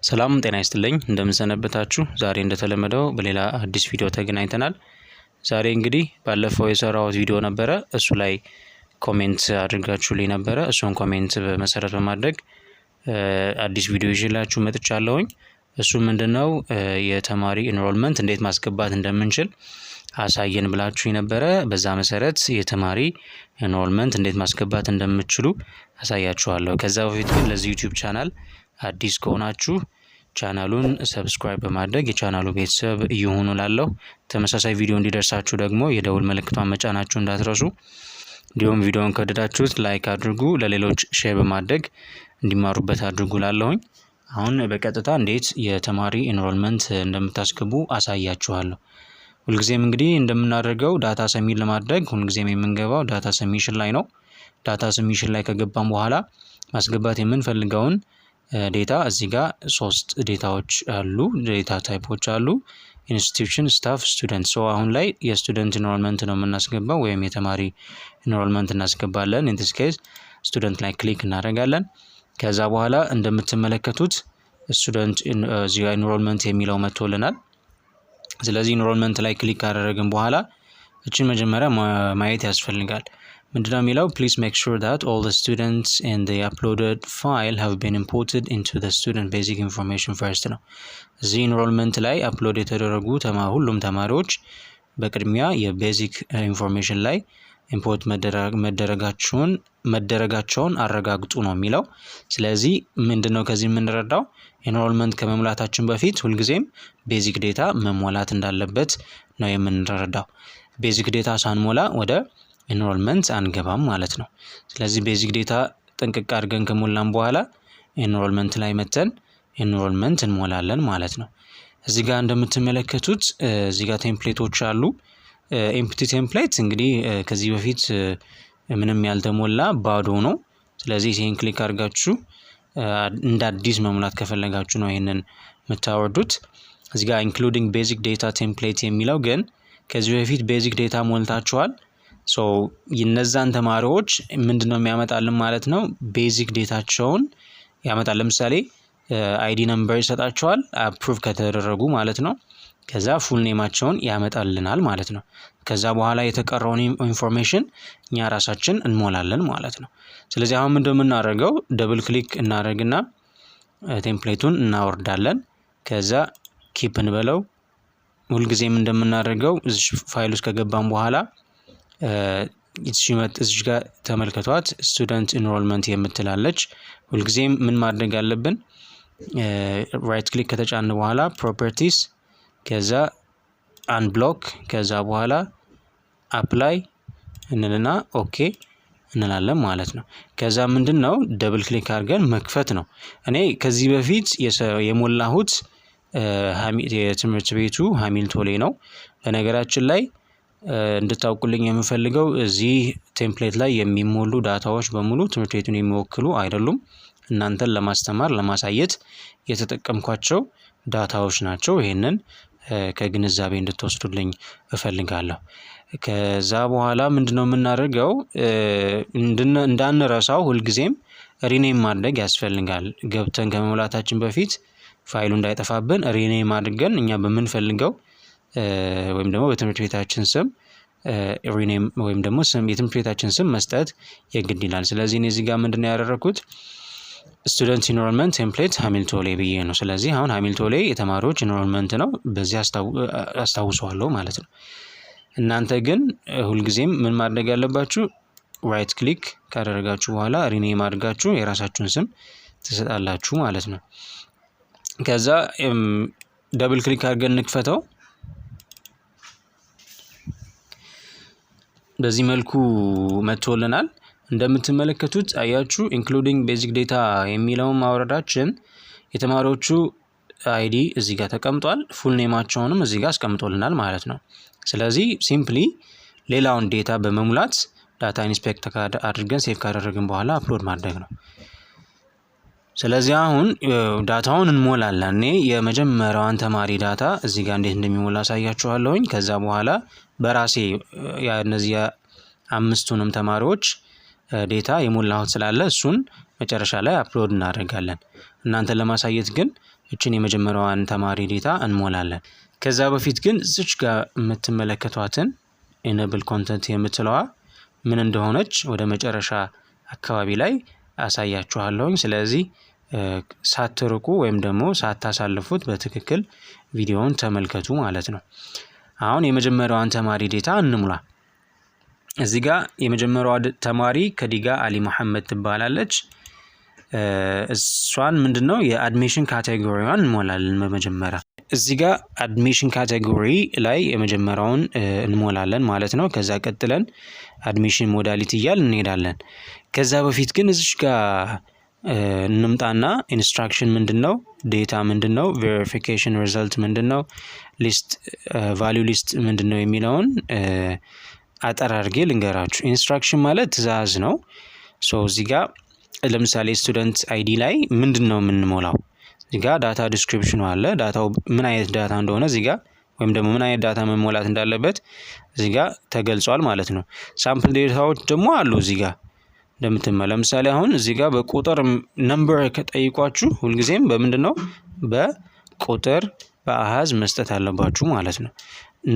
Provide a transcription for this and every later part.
ሰላም ጤና ይስጥልኝ፣ እንደምንሰነበታችሁ። ዛሬ እንደተለመደው በሌላ አዲስ ቪዲዮ ተገናኝተናል። ዛሬ እንግዲህ ባለፈው የሰራሁት ቪዲዮ ነበረ፣ እሱ ላይ comment አድርጋችሁልኝ ነበረ። እሱን comment በመሰረት በማድረግ አዲስ ቪዲዮ ይዤላችሁ መጥቻለሁኝ። እሱ ምንድነው? የተማሪ enrollment እንዴት ማስገባት እንደምንችል አሳየን ብላችሁ ነበረ። በዛ መሰረት የተማሪ enrollment እንዴት ማስገባት እንደምትችሉ አሳያችኋለሁ። ከዛ በፊት ግን ለዚህ YouTube channel አዲስ ከሆናችሁ ቻናሉን subscribe በማድረግ የቻናሉ ቤተሰብ እየሆኑ ላለሁ፣ ተመሳሳይ ቪዲዮ እንዲደርሳችሁ ደግሞ የደውል ምልክቷን መጫናችሁ እንዳትረሱ። እንዲሁም ቪዲዮውን ከወደዳችሁት like አድርጉ፣ ለሌሎች share በማድረግ እንዲማሩበት አድርጉ ላለሁኝ። አሁን በቀጥታ እንዴት የተማሪ enrollment እንደምታስገቡ አሳያችኋለሁ። ሁልጊዜም እንግዲህ እንደምናደርገው data submit ለማድረግ ሁልጊዜም የምንገባው data submission ላይ ነው። Data submission ላይ ከገባን በኋላ ማስገባት የምንፈልገውን data እዚህ ጋር ሶስት data ዎች አሉ፣ data type ኦች አሉ። Institution፣ staff፣ student። So አሁን ላይ የ student enrollment ነው የምናስገባው ወይም የተማሪ enrollment እናስገባለን። In this case student ላይ click እናደርጋለን። ከዛ በኋላ እንደምትመለከቱት student እዚህ ጋር enrollment የሚለው መጥቶልናል። ስለዚህ enrollment ላይ click ካደረግን በኋላ እችን መጀመሪያ ማየት ያስፈልጋል። ምንድነው የሚለው? "Please make sure that all the students in the uploaded file have been imported into the student basic information first" ነው። እዚህ enrollment ላይ upload የተደረጉ ሁሉም ተማሪዎች በቅድሚያ የ basic information ላይ import መደረጋቸውን አረጋግጡ ነው የሚለው። ስለዚህ ምንድነው ከዚህ የምንረዳው? Enrollment ከመሙላታችን በፊት ሁልጊዜም basic data መሞላት እንዳለበት ነው የምንረዳው። Basic data ሳንሞላ ወደ enrollment አንገባም ማለት ነው። ስለዚህ basic data ጥንቅቅ አድርገን ከሞላን በኋላ enrollment ላይ መተን enrollment እንሞላለን ማለት ነው። እዚህ ጋር እንደምትመለከቱት እዚህ ጋር template ኦች አሉ። Empty template እንግዲህ ከዚህ በፊት ምንም ያልተሞላ ባዶ ነው። ስለዚህ ይሄን click አድርጋችሁ እንደ አዲስ መሙላት ከፈለጋችሁ ነው ይሄንን የምታወርዱት። እዚህ ጋር including basic data template የሚለው ግን ከዚህ በፊት basic data ሞልታችኋል። So የነዛን ተማሪዎች ምንድነው የሚያመጣልን ማለት ነው? Basic data ቸውን ያመጣል። ለምሳሌ ID number ይሰጣቸዋል approve ከተደረጉ ማለት ነው። ከዛ full name ኣቸውን ያመጣልናል ማለት ነው። ከዛ በኋላ የተቀረውን information እኛ ራሳችን እንሞላለን ማለት ነው። ስለዚህ አሁን ምንድነው የምናደርገው? Double click እናደርግና template ኡን እናወርዳለን። ከዛ keep እንበለው። ሁልጊዜም እንደምናደርገው እዚህ ፋይል ውስጥ ከገባን በኋላ እዚች ጋር ተመልከቷት፣ student enrollment የምትላለች። ሁልጊዜም ምን ማድረግ አለብን? Right click ከተጫን በኋላ properties፣ ከዛ unblock፣ ከዛ በኋላ apply እንልና okay እንላለን ማለት ነው። ከዛ ምንድን ነው double click አድርገን መክፈት ነው። እኔ ከዚህ በፊት የሞላሁት የትምህርት ቤቱ ሀሚልቶሌ ነው። በነገራችን ላይ እንድታውቁልኝ የምፈልገው እዚህ template ላይ የሚሞሉ data ዎች በሙሉ ትምህርት ቤቱን የሚወክሉ አይደሉም። እናንተን ለማስተማር ለማሳየት የተጠቀምኳቸው data ዎች ናቸው። ይሄንን ከግንዛቤ እንድትወስዱልኝ እፈልጋለሁ። ከዛ በኋላ ምንድነው የምናደርገው? እንዳንረሳው ሁልጊዜም rename ማድረግ ያስፈልጋል። ገብተን ከመሙላታችን በፊት ፋይሉ እንዳይጠፋብን rename አድርገን እኛ በምንፈልገው ወይም ደግሞ በትምህርት ቤታችን ስም rename ወይም ደግሞ ስም የትምህርት ቤታችን ስም መስጠት የግድ ይላል። ስለዚህ እኔ እዚህ ጋር ምንድነው ያደረኩት? Student enrollment template ሀሚልቶሌ ብዬ ነው። ስለዚህ አሁን ሀሚልቶሌ የተማሪዎች enrollment ነው፣ በዚህ አስታውሰዋለሁ ማለት ነው። እናንተ ግን ሁልጊዜም ምን ማድረግ ያለባችሁ? Right click ካደረጋችሁ በኋላ rename አድርጋችሁ የራሳችሁን ስም ትሰጣላችሁ ማለት ነው። ከዛ double click አድርገን እንክፈተው። በዚህ መልኩ መጥቶልናል። እንደምትመለከቱት አያችሁ፣ including basic data የሚለውን ማውረዳችን የተማሪዎቹ ID እዚህ ጋር ተቀምጧል። Full name ኣቸውንም እዚህ ጋር አስቀምጦልናል ማለት ነው። ስለዚህ simply ሌላውን data በመሙላት data inspect አድርገን save ካደረግን በኋላ upload ማድረግ ነው። ስለዚህ አሁን data ውን እንሞላለን። እኔ የመጀመሪያዋን ተማሪ data እዚህ ጋር እንዴት እንደሚሞላ አሳያችኋለሁኝ። ከዛ በኋላ በራሴ እነዚህ አምስቱንም ተማሪዎች data የሞላሁት ስላለ እሱን መጨረሻ ላይ upload እናደርጋለን። እናንተን ለማሳየት ግን እችን የመጀመሪያዋን ተማሪ data እንሞላለን። ከዛ በፊት ግን እዚች ጋር የምትመለከቷትን enable content የምትለዋ ምን እንደሆነች ወደ መጨረሻ አካባቢ ላይ አሳያችኋለሁኝ። ስለዚህ ሳትርቁ ወይም ደግሞ ሳታሳልፉት በትክክል ቪዲዮውን ተመልከቱ ማለት ነው። አሁን የመጀመሪያዋን ተማሪ data እንሙላ። እዚህ ጋር የመጀመሪያዋ ተማሪ ከዲጋ አሊ መሐመድ ትባላለች። እሷን ምንድነው የ admission category ዋን እንሞላለን። በመጀመሪያ እዚህ ጋር admission category ላይ የመጀመሪያውን እንሞላለን ማለት ነው። ከዛ ቀጥለን admission modality እያልን እንሄዳለን። ከዛ በፊት ግን እዚች ጋር እንምጣና instruction ምንድን ነው፣ data ምንድን ነው፣ verification result ምንድን ነው፣ list value list ምንድን ነው የሚለውን አጠር አድርጌ ልንገራችሁ። Instruction ማለት ትዕዛዝ ነው። So እዚህ ጋር ለምሳሌ student ID ላይ ምንድን ነው የምንሞላው? እዚህ ጋር data description ኑ አለ። Data ው ምን አይነት data እንደሆነ እዚህ ጋር ወይም ደግሞ ምን አይነት data መሞላት እንዳለበት እዚህ ጋር ተገልጿል ማለት ነው። Sample data ዎች ደግሞ አሉ እዚህ ጋር ለምሳሌ አሁን እዚህ ጋር በቁጥር number ከጠየቋችሁ ሁልጊዜም በምንድን ነው፣ በቁጥር በአሃዝ መስጠት አለባችሁ ማለት ነው።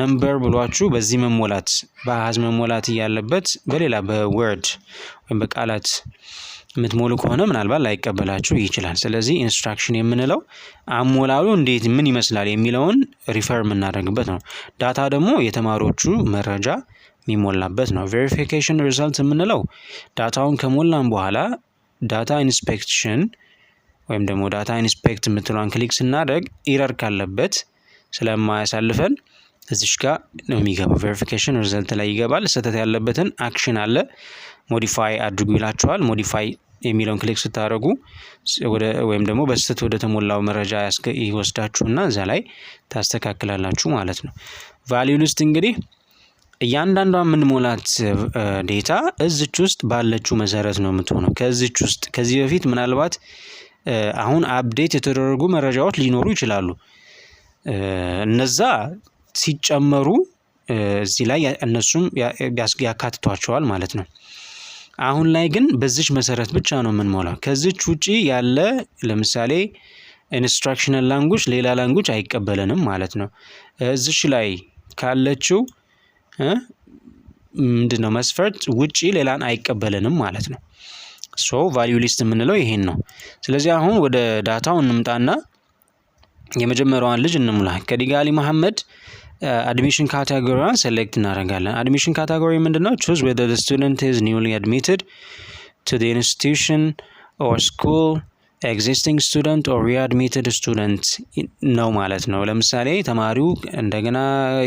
Number ብሏችሁ በዚህ መሞላት በአሃዝ መሞላት እያለበት በሌላ በ word ወይም በቃላት የምትሞሉ ከሆነ ምናልባት ላይቀበላችሁ ይችላል። ስለዚህ instruction የምንለው አሞላሉ እንዴት ምን ይመስላል የሚለውን refer የምናደርግበት ነው። Data ደግሞ የተማሪዎቹ መረጃ የሚሞላበት ነው። Verification result የምንለው data ውን ከሞላን በኋላ data inspection ወይም ደግሞ data inspect የምትለዋን click ስናደርግ error ካለበት ስለማያሳልፈን እዚች ጋር ነው የሚገባው። Verification result ላይ ይገባል። ስህተት ያለበትን action አለ፣ modify አድርጉ ይላችኋል። Modify የሚለውን click ስታደርጉ ወይም ደግሞ በስህተት ወደ ተሞላው መረጃ ይወስዳችሁና እዛ ላይ ታስተካክላላችሁ ማለት ነው። Value list እንግዲህ እያንዳንዷ የምንሞላት data እዚች ውስጥ ባለችው መሰረት ነው የምትሆነው። ከዚች ውስጥ ከዚህ በፊት ምናልባት አሁን update የተደረጉ መረጃዎች ሊኖሩ ይችላሉ። እነዛ ሲጨመሩ እዚህ ላይ እነሱም ያካትቷቸዋል ማለት ነው። አሁን ላይ ግን በዚች መሰረት ብቻ ነው የምንሞላው። ከዚች ውጪ ያለ ለምሳሌ instructional language፣ ሌላ language አይቀበለንም ማለት ነው። እዚች ላይ ካለችው ምንድነው መስፈርት ውጪ ሌላን አይቀበለንም ማለት ነው። So value list የምንለው ይሄን ነው። ስለዚህ አሁን ወደ data ው እንምጣና የመጀመሪያዋን ልጅ እንሙላ። ከዲጋ አሊ መሐመድ admission category ዋን select እናደርጋለን። Admission category ምንድነው? Choose whether the student is newly admitted to the institution or school, existing student or readmitted student ነው ማለት ነው። ለምሳሌ ተማሪው እንደገና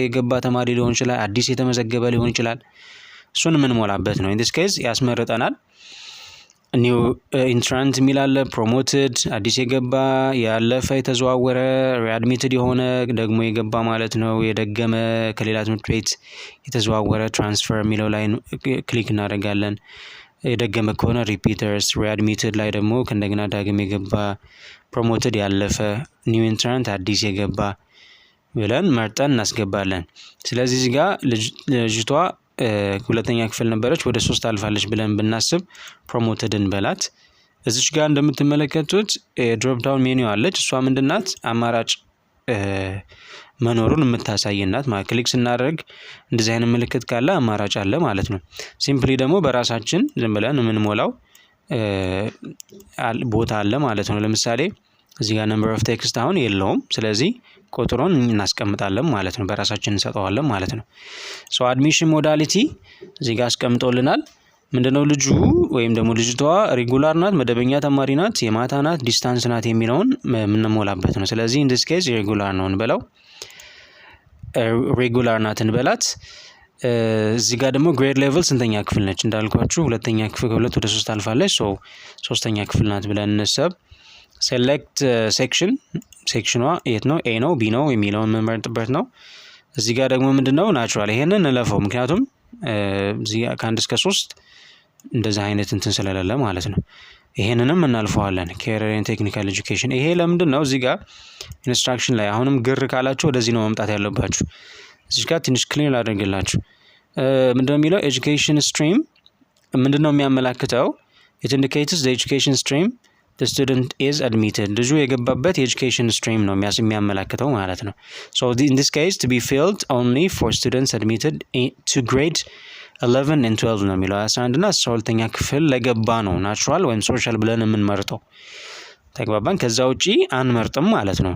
የገባ ተማሪ ሊሆን ይችላል፣ አዲስ የተመዘገበ ሊሆን ይችላል። እሱን የምንሞላበት ነው። In this case ያስመርጠናል። New entrant የሚል አለ፣ promoted አዲስ የገባ፣ ያለፈ፣ የተዘዋወረ፣ readmitted የሆነ ደግሞ የገባ ማለት ነው፣ የደገመ፣ ከሌላ ትምህርት ቤት የተዘዋወረ transfer የሚለው ላይ click እናደርጋለን። የደገመ ከሆነ repeaters፣ readmitted ላይ ደግሞ ከእንደገና ዳግም የገባ፣ promoted ያለፈ፣ new entrant አዲስ የገባ ብለን መርጠን እናስገባለን። ስለዚህ እዚህ ጋር ልጅቷ ሁለተኛ ክፍል ነበረች፣ ወደ ሶስት አልፋለች ብለን ብናስብ promoted እንበላት። እዚች ጋር እንደምትመለከቱት drop down menu አለች። እሷ ምንድናት? አማራጭ መኖሩን የምታሳየናት ማለት click ስናደርግ እንደዚህ አይነት ምልክት ካለ አማራጭ አለ ማለት ነው። Simply ደግሞ በራሳችን ዝም ብለን የምንሞላው ቦታ አለ ማለት ነው። ለምሳሌ እዚህ ጋር number of text አሁን የለውም። ስለዚህ ቁጥሩን እናስቀምጣለን ማለት ነው። በራሳችን እንሰጠዋለን ማለት ነው። So admission modality እዚህ ጋር አስቀምጦልናል። ምንድነው ልጁ ወይም ደግሞ ልጅቷ regular ናት፣ መደበኛ ተማሪ ናት፣ የማታ ናት፣ distance ናት የሚለውን የምንሞላበት ነው። ስለዚህ in this case regular ነው እንበለው፣ regular ናት እንበላት። እዚህ ጋር ደግሞ grade level ስንተኛ ክፍል ነች? እንዳልኳችሁ ሁለተኛ ክፍል ከሁለት ወደ ሶስት አልፋለች። So ሶስተኛ ክፍል ናት ብለን እናስብ። Select section፣ section ኗ የት ነው? A ነው፣ B ነው የሚለውን የምንመርጥበት ነው። እዚህ ጋር ደግሞ ምንድን ነው natural፣ ይሄንን እንለፈው፣ ምክንያቱም እዚህ ከአንድ እስከ ሶስት እንደዚህ አይነት እንትን ስለሌለ ማለት ነው። ይሄንንም እናልፈዋለን። Career and technical education ይሄ ለምንድን ነው? እዚህ ጋር instruction ላይ አሁንም ግር ካላችሁ ወደዚህ ነው መምጣት ያለባችሁ። እዚህ ጋር ትንሽ clear ላድርግላችሁ። ምንድነው የሚለው? Education stream ምንድነው የሚያመላክተው? It indicates the education stream the student is admitted፣ ልጁ የገባበት የ education stream ነው የሚያመላክተው ማለት ነው። So in this case, to be filled only for students admitted to grade 11 and 12 ነው የሚለው። 11 እና 12ኛ ክፍል ለገባ ነው natural ወይም social ብለን የምንመርጠው። ተግባባን? ከዛ ውጪ አንመርጥም ማለት ነው።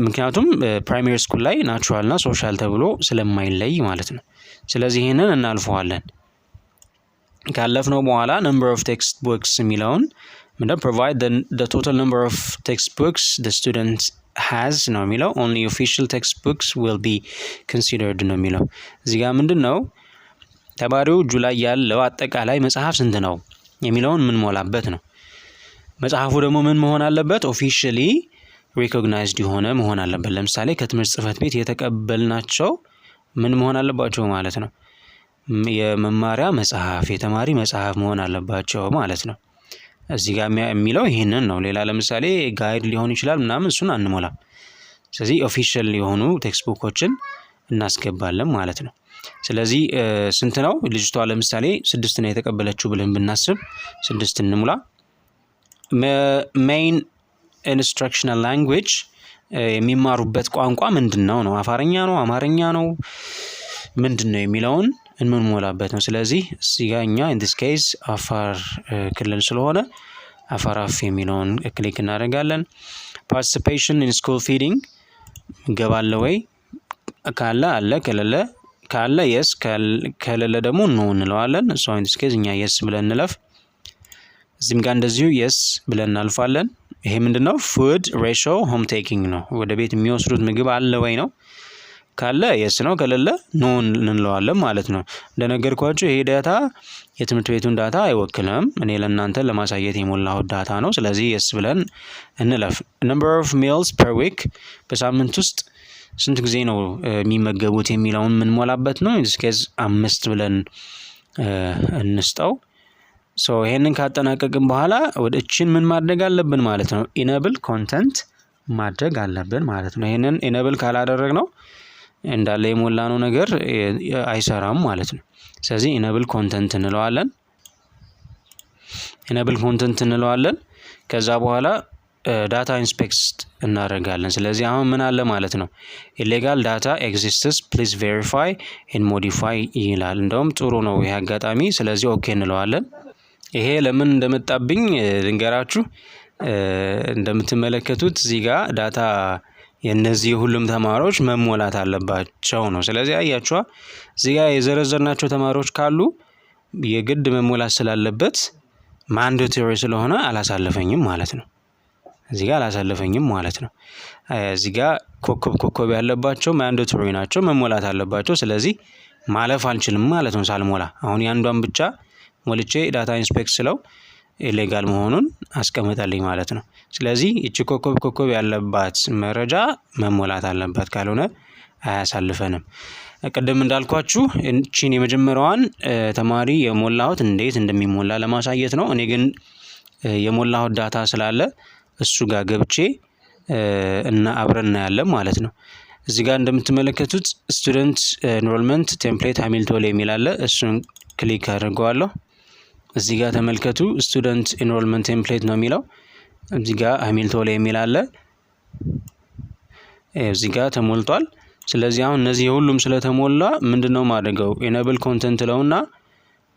ምክንያቱም primary school ላይ natural እና social ተብሎ ስለማይለይ ማለት ነው። ስለዚህ ይህንን እናልፈዋለን። ካለፍነው በኋላ number of textbooks የሚለውን ምንድነው? Provide the total number of textbooks the student has ነው የሚለው። Only official textbooks will be considered ነው የሚለው። እዚህ ጋር ምንድን ነው? ተማሪው እጁ ላይ ያለው አጠቃላይ መጽሐፍ ስንት ነው የሚለውን የምንሞላበት ነው። መጽሐፉ ደግሞ ምን መሆን አለበት? Officially recognized የሆነ መሆን አለበት። ለምሳሌ ከትምህርት ጽሕፈት ቤት የተቀበልናቸው ምን መሆን አለባቸው ማለት ነው? የመማሪያ መጽሐፍ፣ የተማሪ መጽሐፍ መሆን አለባቸው ማለት ነው። እዚህ ጋር የሚለው ይህንን ነው። ሌላ ለምሳሌ guide ሊሆን ይችላል ምናምን፣ እሱን አንሞላም። ስለዚህ official የሆኑ textbook ኦችን እናስገባለን ማለት ነው። ስለዚህ ስንት ነው? ልጅቷ ለምሳሌ ስድስት ነው የተቀበለችው ብለን ብናስብ ስድስት እንሙላ። Main instructional language፣ የሚማሩበት ቋንቋ ምንድን ነው ነው? አፋርኛ ነው? አማርኛ ነው? ምንድን ነው የሚለውን የምንሞላበት ነው። ስለዚህ እዚህ ጋ እኛ in this case አፋር ክልል ስለሆነ አፋር አፍ የሚለውን click እናደርጋለን። Participation in school feeding ገባለ ወይ? ካለ አለ፣ ከሌለ፣ ካለ yes፣ ከሌለ ደግሞ no እንለዋለን። So in this case እኛ yes ብለን እንለፍ። እዚህም ጋር እንደዚሁ yes ብለን እናልፋለን። ይሄ ምንድን ነው? Food ratio home taking ነው። ወደ ቤት የሚወስዱት ምግብ አለ ወይ ነው። ካለ yes ነው፣ ከሌለ no እንለዋለን ማለት ነው። እንደነገርኳችሁ ይሄ data የትምህርት ቤቱን data አይወክልም። እኔ ለእናንተ ለማሳየት የሞላሁት data ነው። ስለዚህ yes ብለን እንለፍ። Number of meals per week፣ በሳምንት ውስጥ ስንት ጊዜ ነው የሚመገቡት የሚለውን የምንሞላበት ነው። In this case አምስት ብለን እንስጠው። So ይሄንን ካጠናቀቅን በኋላ ወደ እችን ምን ማድረግ አለብን ማለት ነው? Enable content ማድረግ አለብን ማለት ነው። ይሄንን enable ካላደረግነው እንዳለ የሞላነው ነገር አይሰራም ማለት ነው። ስለዚህ enable content እንለዋለን። Enable content እንለዋለን። ከዛ በኋላ data inspect እናደርጋለን። ስለዚህ አሁን ምን አለ ማለት ነው? "Illegal data exists, please verify and modify" ይላል። እንደውም ጥሩ ነው ይሄ አጋጣሚ። ስለዚህ okay እንለዋለን። ይሄ ለምን እንደመጣብኝ ልንገራችሁ። እንደምትመለከቱት እዚህ ጋር data የእነዚህ ሁሉም ተማሪዎች መሞላት አለባቸው ነው። ስለዚህ አያችኋ፣ እዚህ ጋር የዘረዘርናቸው ተማሪዎች ካሉ የግድ መሞላት ስላለበት፣ mandatory ስለሆነ አላሳለፈኝም ማለት ነው። እዚህ ጋር አላሳለፈኝም ማለት ነው። እዚህ ጋር ኮከብ ኮከብ ያለባቸው mandatory ናቸው፣ መሞላት አለባቸው። ስለዚህ ማለፍ አልችልም ማለት ነው ሳልሞላ። አሁን የአንዷን ብቻ ሞልቼ data inspect ስለው illegal መሆኑን አስቀምጠልኝ ማለት ነው። ስለዚህ ይቺ ኮከብ ኮከብ ያለባት መረጃ መሞላት አለባት፣ ካልሆነ አያሳልፈንም። ቅድም እንዳልኳችሁ እቺን የመጀመሪያዋን ተማሪ የሞላሁት እንዴት እንደሚሞላ ለማሳየት ነው። እኔ ግን የሞላሁት data ስላለ እሱ ጋር ገብቼ እና አብረን እናያለን ማለት ነው። እዚህ ጋር እንደምትመለከቱት student enrollment template ሀሚልቶሌ የሚል አለ። እሱን click አድርገዋለሁ። እዚህ ጋር ተመልከቱ፣ student enrollment template ነው የሚለው። እዚህ ጋር ሀሚልቶሌ የሚል አለ። እዚህ ጋር ተሞልቷል። ስለዚህ አሁን እነዚህ ሁሉም ስለተሞላ ምንድነው ማድረገው? Enable content ለውና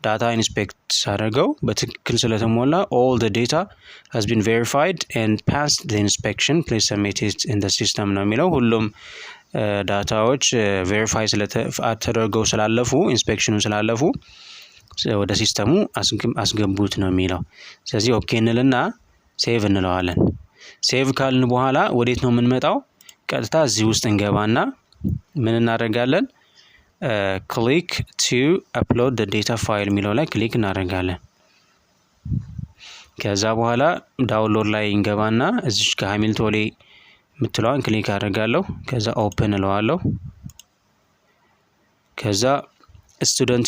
data inspect ሳደርገው በትክክል ስለተሞላ "All the data has been verified and passed the inspection, please submit it in the system" ነው የሚለው። ሁሉም data ዎች verify ተደርገው ስላለፉ፣ inspection ኑን ስላለፉ ወደ system ኡ አስገቡት ነው የሚለው። ስለዚህ okay እንልና save እንለዋለን። Save ካልን በኋላ ወዴት ነው የምንመጣው? ቀጥታ እዚህ ውስጥ እንገባና ምን እናደርጋለን? "Click to upload data file" የሚለው ላይ click እናደርጋለን። ከዛ በኋላ download ላይ እንገባና እዚች ጋር ሀሚልቶሌ የምትለዋን click አደርጋለሁ። ከዛ open እለዋለሁ። ከዛ student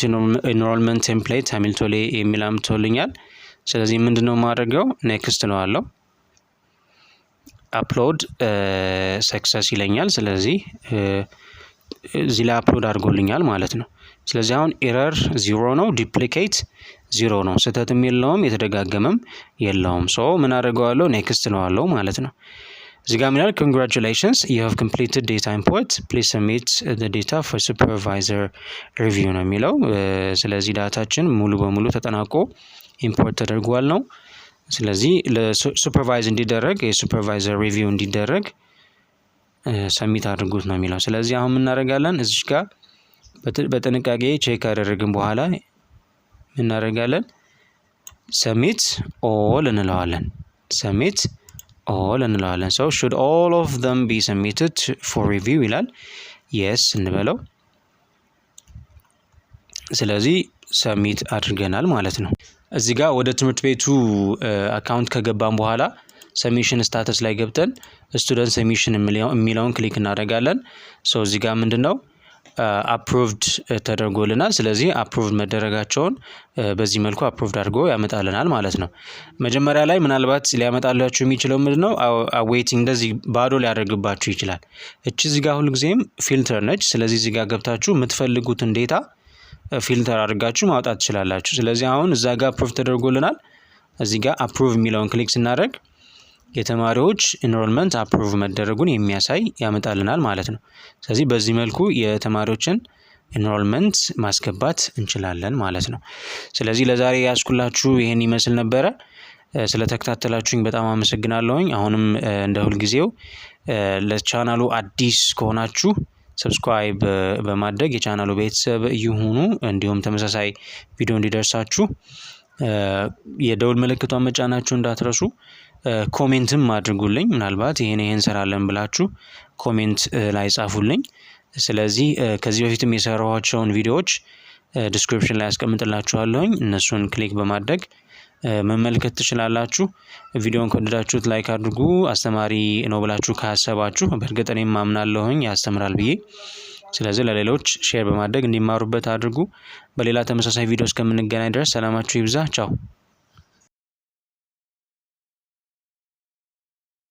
enrollment template ሀሚልቶሌ የሚል አምጥቶልኛል። ስለዚህ ምንድነው የማደርገው? Next እለዋለሁ። Upload success ይለኛል። ስለዚህ እዚህ ላይ upload አድርጎልኛል ማለት ነው። ስለዚህ አሁን error zero ነው፣ duplicate 0 ነው። ስህተትም የለውም፣ የተደጋገመም የለውም። So ምን አደርገዋለሁ? Next እለዋለሁ ማለት ነው። እዚህ ጋር ምን ይላል? "Congratulations, you have completed data import. Please submit the data for supervisor review" ነው የሚለው። ስለዚህ ዳታችን ሙሉ በሙሉ ተጠናቆ import ተደርጓል ነው። ስለዚህ ለ supervise እንዲደረግ፣ የ supervisor review እንዲደረግ submit አድርጉት ነው የሚለው። ስለዚህ አሁን እናደርጋለን፣ እዚች ጋር በጥንቃቄ check ካደረግን በኋላ እናደርጋለን፣ submit all እንለዋለን። Submit all እንለዋለን። So "Should all of them be submitted for review?" ይላል። Yes እንበለው። ስለዚህ submit አድርገናል ማለት ነው። እዚህ ጋር ወደ ትምህርት ቤቱ account ከገባን በኋላ submission status ላይ ገብተን student submission የሚለውን click እናደርጋለን። So እዚህ ጋር ምንድን ነው፣ approved ተደርጎልናል። ስለዚህ approved መደረጋቸውን በዚህ መልኩ approved አድርጎ ያመጣልናል ማለት ነው። መጀመሪያ ላይ ምናልባት ሊያመጣላችሁ የሚችለው ምንድን ነው፣ awaiting እንደዚህ ባዶ ሊያደርግባችሁ ይችላል። እቺ እዚህ ጋር ሁልጊዜም filter ነች። ስለዚህ እዚህ ጋር ገብታችሁ የምትፈልጉትን data filter አድርጋችሁ ማውጣት ትችላላችሁ። ስለዚህ አሁን እዛ ጋር approve ተደርጎልናል። እዚህ ጋር approve የሚለውን click ስናደርግ የተማሪዎች enrollment approve መደረጉን የሚያሳይ ያመጣልናል ማለት ነው። ስለዚህ በዚህ መልኩ የተማሪዎችን enrollment ማስገባት እንችላለን ማለት ነው። ስለዚህ ለዛሬ ያዝኩላችሁ ይህን ይመስል ነበረ። ስለተከታተላችሁኝ በጣም አመሰግናለሁኝ። አሁንም እንደ ሁልጊዜው ለቻናሉ አዲስ ከሆናችሁ subscribe በማድረግ የቻናሉ ቤተሰብ ይሁኑ። እንዲሁም ተመሳሳይ ቪዲዮ እንዲደርሳችሁ የደውል ምልክቷን መጫናችሁ እንዳትረሱ። Comment ም አድርጉልኝ። ምናልባት ይሄን ይሄን እንሰራለን ብላችሁ comment ላይ ጻፉልኝ። ስለዚህ ከዚህ በፊትም የሰራኋቸውን ቪዲዮዎች description ላይ አስቀምጥላችኋለሁኝ። እነሱን click በማድረግ መመልከት ትችላላችሁ። ቪዲዮውን ከወደዳችሁት like አድርጉ። አስተማሪ ነው ብላችሁ ካሰባችሁ፣ በእርግጥ እኔም አምናለሁኝ ያስተምራል ብዬ። ስለዚህ ለሌሎች share በማድረግ እንዲማሩበት አድርጉ። በሌላ ተመሳሳይ ቪዲዮ እስከምንገናኝ ድረስ ሰላማችሁ ይብዛ። ቻው።